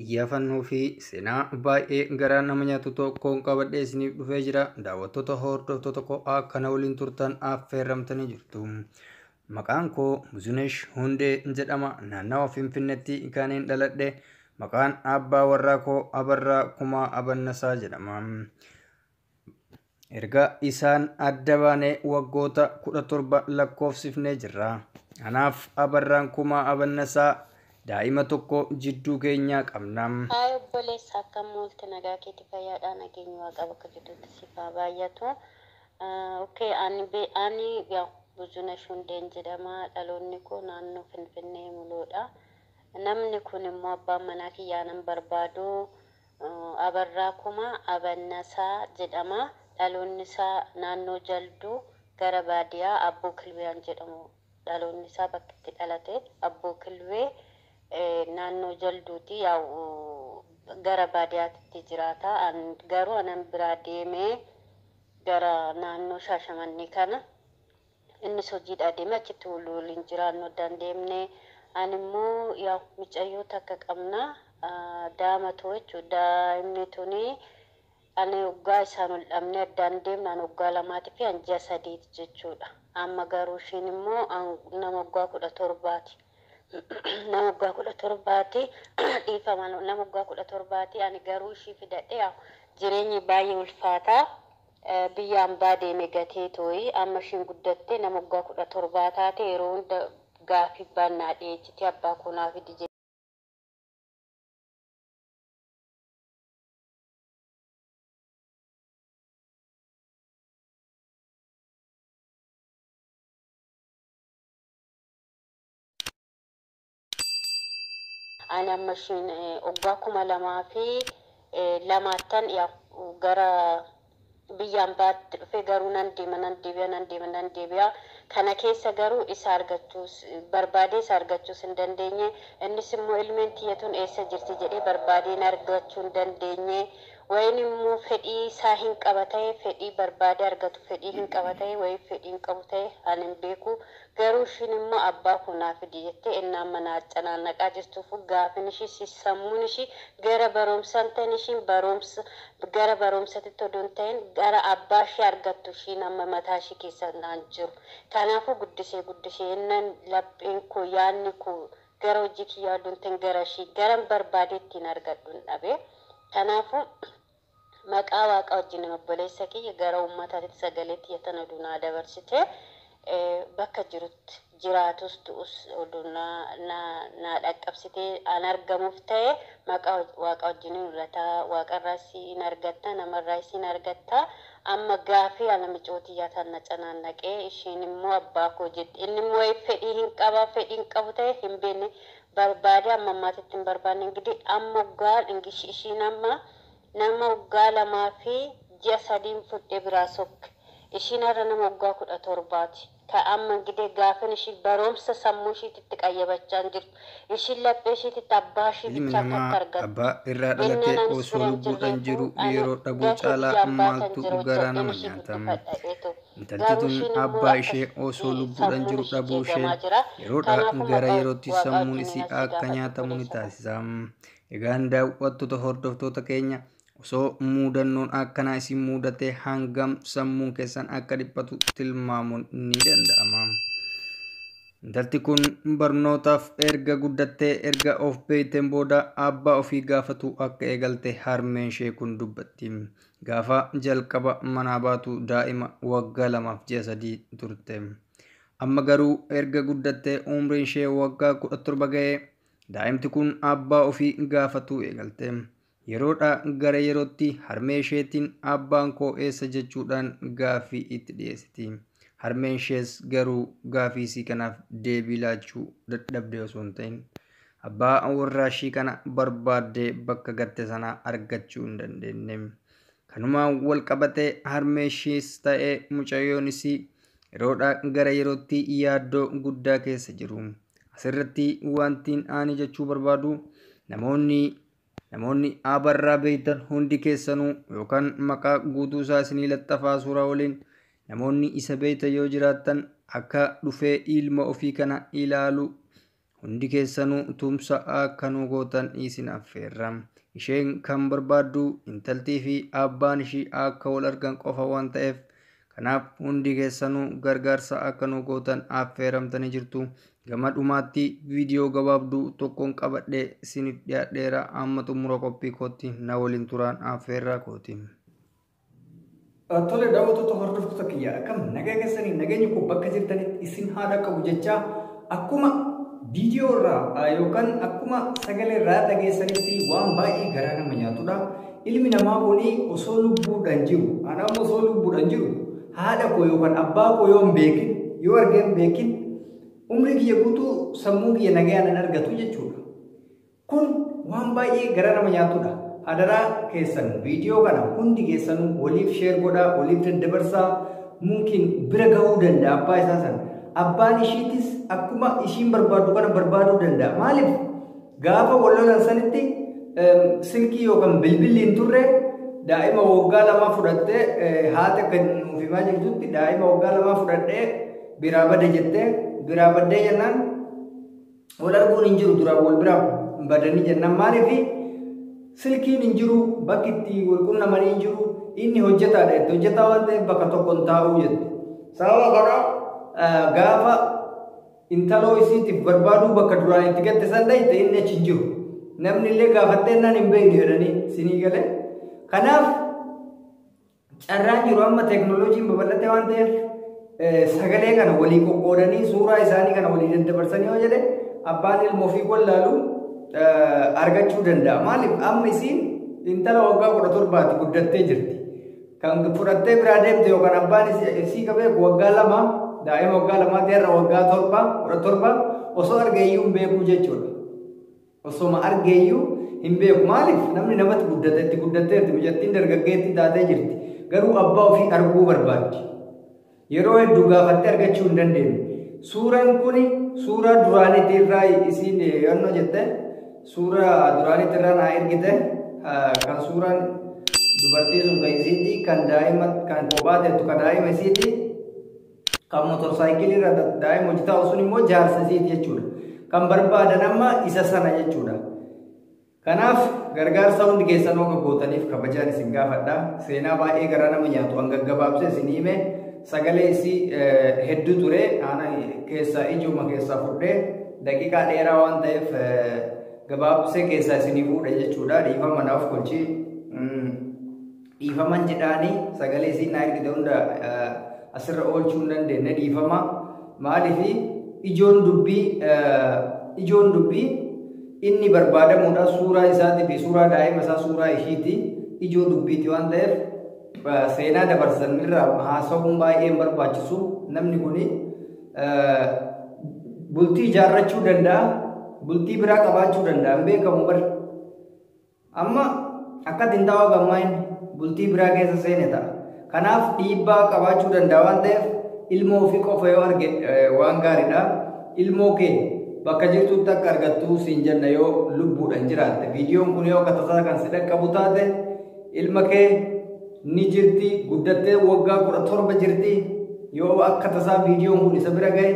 Iyyaafannoo fi seenaa baay'ee garaa nama nyaatu tokkoon qabadhee isiniif dhufee jira. Daawwattoota hordoftoota koo akkana waliin turtan affeerramtanii jirtu. Maqaan koo Buzunesh Hundee jedhama. Naannawa Finfinneetti kanin dhaladhe. Maqaan abbaa warraa koo Abarraa Kumaa Abannasaa jedhama. Erga isaan adda baanee waggoota 17 lakkoofsifnee jirra. Anaaf Abarraan Kumaa Abannasaa daa'ima tokko jidduu keenyaa qabna. Haay obboleessa, akkam oolte? Nagaa keeti? Fayyaadhaa? Nageenyi waaqa bakka jirtutti siif haa baay'atu. Okay, ani yaa Buzunesh Hundeen jedhama. Dhaloonni koo naannoo Finfinnee Muloodha. Namni kun immoo abbaan manaa kiyyaa nan barbaadu Abarraa Kumaa Abannasaa jedhama. Dhaloonni isaa naannoo Jalduu gara baadiyaa Abboo Kilbiyaan jedhamu. Dhaloonni isaa bakki itti dhalate Abboo Kilbee naannoo Jalduuti. Yaa'u gara baadiyaatti jiraata. Garuu anan biraa deemee gara naannoo Shaashamannee kana innis hojiidhaa deemee achitti waliin jiraannu addaan deemnee, ani immoo yaa mucayyoo takka qabna, daamatoo jechuudha. Daa'imni tuni ani waggaa isaan ol dhabnee addaan deemna ani waggaa 2 fi an ji'a 3ti jechuudha. Amma garuu ishiin immoo nama waggaa 17ti. Nama waggaa 17ti, dhiifama, nama waggaa 17ti. Ani garuu ishii fidadhe jireenyi baay'ee ulfaataa. Biyya ambaa deeme gatee tooyi amma ishiin guddatte nama waggaa 17 taate. Yeroo hunda gaaffii baannaa dhiyeessiti, abbaa koo naa fidi Ani amma ishiin waggaa 2002ttan gara biyya ambaatti dhufe. Garuu nan deema, nan deebi'a, nan deema, nan deebi'a. Kana keessa garuu isa argachuus barbaadee isa argachuus hin dandeenye. Innis immoo ilmeen tiyyatuun eessa jirti jedhee barbaadeen argachuu hin dandeenye. Wayin immoo fedhii isaa hin qaba ta'e, fedhii barbaadee argatu fedhii hin qaba ta'e, wayii fedhii hin qabu ta'e ani hin beeku. Garuu ishiin immoo abbaa koo naa fidi jettee innaan mana canaannaqaa jirtuuf gaafin ishii sammuun ishii gara barumsaan ta'in, ishiin barumsa gara barumsatti odoo hin ta'in gara abbaa ishee argattu ishiin amma mataa ishii keessa naan jiru. Kanaafuu guddisee guddisee innan lapheen koo yaadni koo gara hojii kiyyaa odoo hin ta'in gara ishii garan barbaadee ittiin argadhu hin dhabe. Kanaafuu maqaa waaqa wajjin obboleessa kiyya gara uummataatti sagalee tiyyatan oduu naa dabarsite, bakka jirutti jiraatus du'us oduu naa dhaqqabsitee an argamuuf ta'e, maqaa waaqa wajjin mul'ata. Waaqarraa siin argatta, namarraa siin argatta. Amma gaafii ana micootiyyaa tan na canaannaqee ishiin immoo abbaa koo jetti. Inni immoo fedhii hin qaba, fedhii hin qabu ta'e hin beekne, barbaade amma ammaatitti hin barbaanne. Ingidihi amma waggaa ishiin amma nama waggaa 2 fi ji'a 3 fudhee biraa sokke. Ishiin har'a nama waggaa 17ti. Ka amma ingidihi gaafin ishii barumsa sammuu ishiititti qayyabachaa hin jirtu. Ishiin laphee ishiititti abbaa ishii Ilmi bichaa akkatti namaa argattu. abbaa irraa dhalatee Innaan anis osoo bira hin lubbuudhaan jirreefu jiru ani yeroo dhabuu gatee caalaa biyya ambaa kan maaltu jiru garaa hojjedheen nama ishii nyaata? guddifadha. Intalti Garuu tun ishiin immoo abbaa ishee akkas osoo lubbuudhaan sammuun jiru ishii dhabuu isheen jeeqamaa jira. yeroodhaa Kanaafuu gara maqaa yerootti waaqa sammuun wajjin isii asii akka gaafadhu nyaatamu ni obboleessa koo. taasisa. Egaan daawwattoota hordoftoota keenya, osoo mudannoon akkanaa isin mudate hangam sammuun keessan akka dhiphatu tilmaamuun ni danda'ama. Intalti kun barnootaaf erga guddattee erga of beekteen booda abbaa ofii gaafatu akka eegalte harmeen ishee kun dubbatti. Gaafa jalqaba manaa baatu daa'ima waggaa 2 ji'a 3 turte. Amma garuu erga guddattee umriin ishee waggaa 17 ga'ee daa'imti kun abbaa ofii gaafatu eegalte. Yeroodhaa gara yerootti harmee isheetiin abbaan koo eessa jechuudhaan gaaffii itti dhiyeessiti. Harmeen ishees garuu gaaffii isii kanaaf deebii laachuu dadhabde osoo hin ta'in abbaa warraa ishii kana barbaaddee bakka gatte sanaa argachuu hin dandeenye. Kanumaan wal qabatee harmee ishees ta'ee mucayyoon isii yeroodhaa gara yerootti yaaddoo guddaa keessa jiru. Asirratti wanti ani jechuu barbaadu, namoonni Abarraa beektan hundi keessanuu yookaan maqaa guutuu isaa isinii laxxafaa suuraa waliin, namoonni isa beektan yoo jiraattan akka dhufee ilma ofii kana ilaalu Hundi keessanuu tumsa akka nu gootan isin affeerra. Isheen kan barbaaddu intaltii fi abbaan ishii akka wal argan qofa waan ta'eef, kanaaf hundi keessanuu gargaarsa akka nu gootan affeeramtanii jirtu. Gama dhumaatti viidiyoo gabaabduu tokkoon qabadhee isiniif dhiyaadheera. Amma xumura qophii kootti na waliin turaan affeerraa kooti. Tole daawwattoota hordoftoota kiyya, akkam nagaa keessanii? Nageenya koo bakka jirtanitti isin haadha qabu jechaa, akkuma viidiyoo irraa yookaan akkuma sagalee irraa dhageessanitti waan baay'ee garaa nama nyaatudha. Ilmi namaa kun osoo lubbuudhaan jiru, ana ammoo osoo lubbuudhaan jiru haadha koo yookaan abbaa koo yoo hin beekin, yoo argee hin beekin, umrii kiyya guutuu sammuu kiyya nagaan hin argatu jechuudha. Kun waan baay'ee garaa nama nyaatudha. Hadaraa keessan viidiyoo kana hundi keessanuu waliif share godhaa, waliif daddabarsaa, mungkin bira gahuu danda'a abbaa isaa sana. Abbaan ishiitis akkuma ishiin barbaaddu kana barbaaduu danda'a. Maaliif gaafa wal lolan sanitti silkii yookaan bilbilli hin turre. Daa'ima waggaa 2 fudhattee, haati akka nuuf himaa jirtutti, daa'ima waggaa 2 fudhadhee biraa bade jettee, biraa baddee jennaan wal arguun hin jiru, duraan wal biraa badanii jennaan, maaliif silkiin hin jiru, bakki itti wal qunnamanii hin jiru, inni hojjetaadha itti hojjetaa waan ta'eef bakka tokko hin taa'uu jette. Sababa kana gaafa intaloo isiitiif barbaaduu bakka duraan itti gatte san dhayite, inni achi hin jiru. Namni illee gaafattee naan hin beeknu jedhanii sinii galee. Kanaaf carraan jiru amma teeknooloojiin babal'ate waan ta'eef, sagalee kana walii qoqqoodanii suuraa isaanii kana walii daddabarsanii yoo jedhe, abbaan ilma ofii wallaalu argachuu danda'a. Maaliif amma isiin intala waggaa 17ti, guddattee jirti. Kan fudhattee biraa deemte yookaan abbaan isii qabee waggaa 2, daa'ima waggaa 2ti, irra waggaa 7, 17 osoo argeeyyuu hin beeku jechuudha. Osoma argeeyyuu hin beeku. Maaliif namni namatti guddateetti guddatteerti, mucattiin dargaggeetti taatee jirti. Garuu abbaa ofii arguu barbaaddi. Yeroo hedduu gaafattee argachuu hin dandeenye. Suuraan kun suuraa duraaniitti irraa isiin yannoo jette, suuraa duraaniitti irraa naa ergite, kan suuraan dubartii sun kan isiiti, kan daa'ima kan kophaa teettu kan daa'ima isiiti, kan motorsaayikilii irra daa'ima hojjetaa sun immoo jaarsa isiiti jechuudha. Kan barbaadan amma isa sana jechuudha. Kanaaf gargaarsa hundi keessan akka gootaniif kabajaan isin gaafadha. Seenaa baay'ee garaa nama nyaatu an gaggabaabsee isin hime, sagalee isii hedduu ture, ana keessaa ijuma keessaa fudhee, daqiiqaa dheeraa waan ta'eef gabaabsee keessaa isinii fuudhe jechuudha. Dhiifama naaf kolchi. Dhiifaman jedhaanii sagalee isiin naa ergite hunda asirra oolchuu hin dandeenye, dhiifama. Maaliif ijoon dubbii inni barbaadamuudha suuraa isaatii fi suuraa daa'ima isaa, suuraa ishiiti ijoo dubbiiti waan ta'eef, seenaa dabarsan irraa haasa'uun baay'ee barbaachisu. Namni kuni bultii ijaarrachuu danda'a, bultii biraa qabaachuu danda'a, hin beekamu bar. Amma akka tintaa'oo gammaa inni bultii biraa keessa seene ta'a. Kanaaf dhiibbaa qabaachuu danda'a waan ta'eef, ilmoo ofii qofa yoo arge waan gaariidha. Ilmoo kee bakka jirtutti akka argattu siin jenna yoo lubbuudhaan jiraatte. Viidiyoon kun yoo akka tasaa kan si dhaqqabu taate, ilma kee ni jirti, guddattee waggaa 17 jirti. Yoo akka tasaa viidiyoon kun isa bira gahe,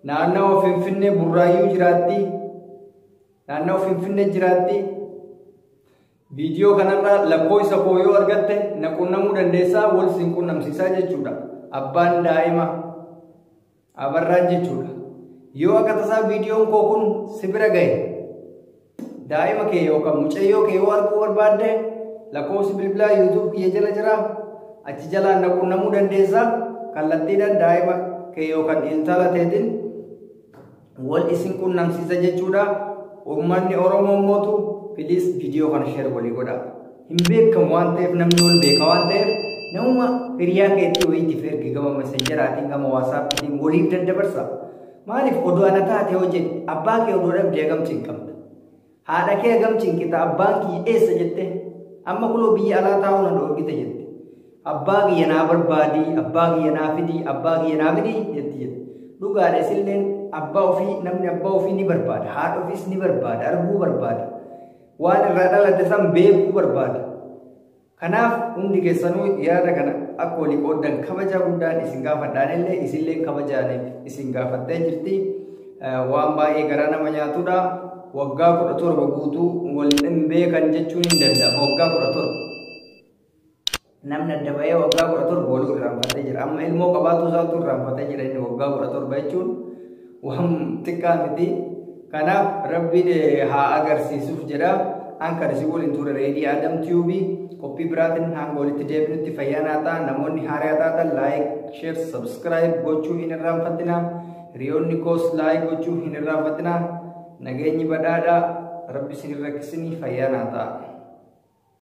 naannawa Finfinnee Burraayyuu jiraatti. Naannawa Finfinnee jiraatti. Viidiyoo kanarra lakkoofsa koo yoo argatte na qunnamuu dandeessaa, wal siin qunnamsiisaa jechuudha. Abbaan daa'ima Abarraan jechuudha. Yoo akka tasaa viidiyoon koo kun si bira gahe, daa'ima kee yookaan mucayyoo kee yoo arguu barbaadde, lakkoofsi bilbilaa YouTube kiyya jala jira. Achi jalaan na qunnamuu dandeessaa. Kallattiidhaan daa'ima kee yookaan intala teetiin wal isin qunnamsiisa jechuudha. Uummanni Oromoo mootu please viidiyoo kana share walii godha. Hin beekamu waan ta'eef, namni wal beeka waan ta'eef, namuma hiriyaa keetti wayiitiif ergi, gama Messengeraatiin, gama WhatsAppiitiin waliif daddabarsa. Maaliif oduu ana taate hoo jedhi, abbaa kee oduu dhabdee hagam cinqamta? Haadha kee hagam cinqita? Abbaan kiyya eessa jette? Amma kunoo biyya alaa taa'uu na dhoorgite jette. Abbaa kiyya naa barbaadii, abbaa kiyya naa fidii, abbaa kiyya naa fidii jetti jette. Dhugaadha, isilleen abbaa ofii, namni abbaa ofii ni barbaada, haadha ofiis ni barbaada, arguu barbaada. Waan irraa dhalate san beekuu barbaada. Kanaaf hundi keessanuu yaada kana akka walii qooddan kabaja guddaan isin gaafadhaan illee, isillee kabajaaniif isin gaafattee jirti. Waan baay'ee garaa nama nyaatudha. Waggaa 17 guutuu wal hin beekan jechuun hin danda'amu. Waggaa 17. Namni adda bahee waggaa 17 waluu irraanfatee jira. Amma ilmoo qabaatu isaatu irraanfatee jira inni waggaa 17 jechuun waan xiqqaa miti. Kanaaf Rabbiin haa agarsiisuuf jedha. An kan isin waliin ture Reedii Adam Tiyuubii qophii biraatiin hanga walitti deebinutti fayyaa naa ta'a. Namoonni haaraa taatan like, share, subscribe gochuu hin irraanfatinaa. Hiriyoonni koos like gochuu hin irraanfatinaa. Nageenyi badhaadhaa. Rabbi isin hin rakkisinii fayyaa naa ta'a.